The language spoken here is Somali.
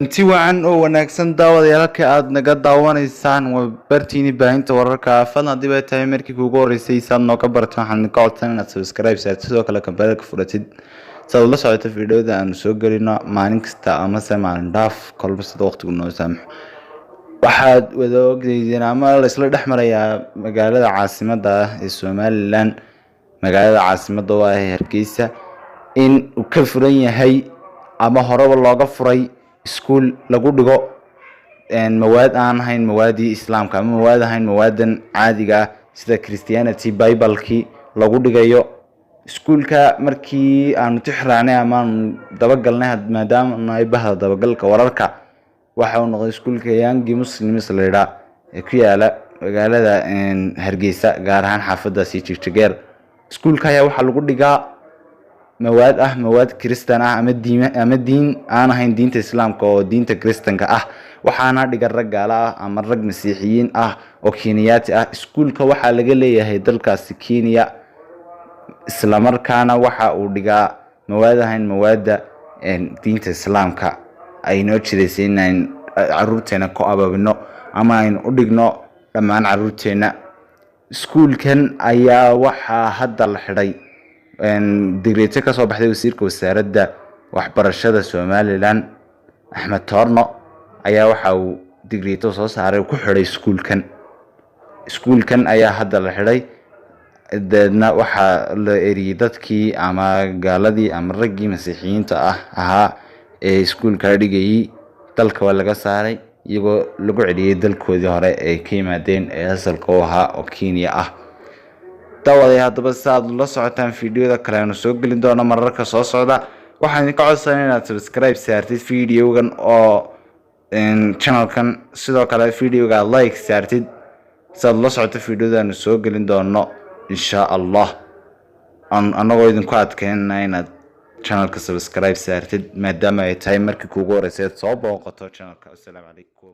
Inti wacan oo wanaagsan, daawadayaal, halka aad naga daawanaysaan waa bartiini baahinta wararka. Fadlan, haddii bay tahay markii kuugu horeysay saad nooga barto, waxaan ka codsan inaad subscribe saartid, sidoo kale kambalka furatid si aad ula socoto fiidiyowda aanu soo gelino maalin kasta amase maalin dhaaf, kolba sida waqtigu noo saamaxo. Waxaad wada ogdeydeen ama la isla dhex marayaa magaalada caasimadda ah ee Somaliland, magaalada caasimadda oo ah Hargeysa, in uu ka furan yahay ama horeba looga furay iskuul lagu dhigo mawaad aan ahayn mawaadii Islaamka ama mawaad ahayn mawaadan caadiga ah, sida Christianity, Biblekii lagu dhigayo. Iskuulka markii aanu tixraacnay ama aanu dabagalnay, maadaama nahay bahda dabagalka wararka, waxa uu noqday iskuulka Young Muslims la yidhaa ee ku yaala magaalada Hargeysa, gaar ahaan xaafadaasi Jigjigeer. Iskuulka ayaa waxaa lagu dhigaa mawaad ah mawaad Kristan ah ama diim ama diin aan ahayn diinta Islaamka oo diinta Kristanka ah, waxaana dhiga rag gaala ah ama rag Masiixiyiin ah oo Kenyaati ah. Iskuulka waxaa laga leeyahay dalkaasi Kenya, islamarkaana waxa uu dhigaa mawaad ahayn mawaadda diinta Islaamka ay noo jidaysay in caruurteena ku ababino ama aynu u dhigno dhammaan caruurteena. Iskuulkan ayaa waxaa hadda la xidhay digreeto kasoo baxday wasiirka wasaaradda waxbarashada Somaliland, Axmed Toorno, ayaa waxa uu digreeto soo saaray ku xidhay iskuulkan. Iskuulkan ayaa hadda la xidhay, dabeedna waxaa la eriyey dadkii ama gaaladii ama raggii Masiixiyiinta ah ahaa ee iskuulka dhigayay. Dalka waa laga saaray, iyagoo lagu celiyey dalkoodii hore ee ka yimaadeen ee asalka u ahaa oo Kenya ah. Daawaday, haddaba si aad la socotaan fiidiyoda kale aanu soo gelin doono mararka soo socda, waxaan idinka codsanay inaad subscribe saartid videogan oo channelkan, sidoo kale videoga aad like saartid si aad la socoto videoda aanu soo gelin doono, insha Allah. Annagoo idinku adkeynana inaad channelka subscribe saartid, maadaama ay tahay markii kuugu horeysay aad soo booqato channelka. Assalaamu calaykum.